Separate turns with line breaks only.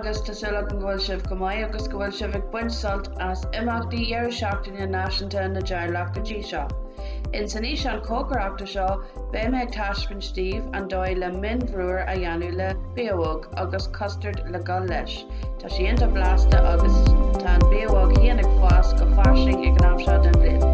agus tá súil agam go bhfuil sibh go maith agus go bhfuil sibh ag baint sult as imeachtaí dheireadh seachtaine náisiúnta na dteaghlach go dtí seo. Ins an fhíseán cócaireachta seo beidh mé ag taispeáint daoibh an dóigh le min-bhreabhar a dhéanamh le biabhóg agus custard le gul leis. Tá sé iontach blasta agus tá an biabhóg féin ag fás go fairsing ag an am seo den bhliain.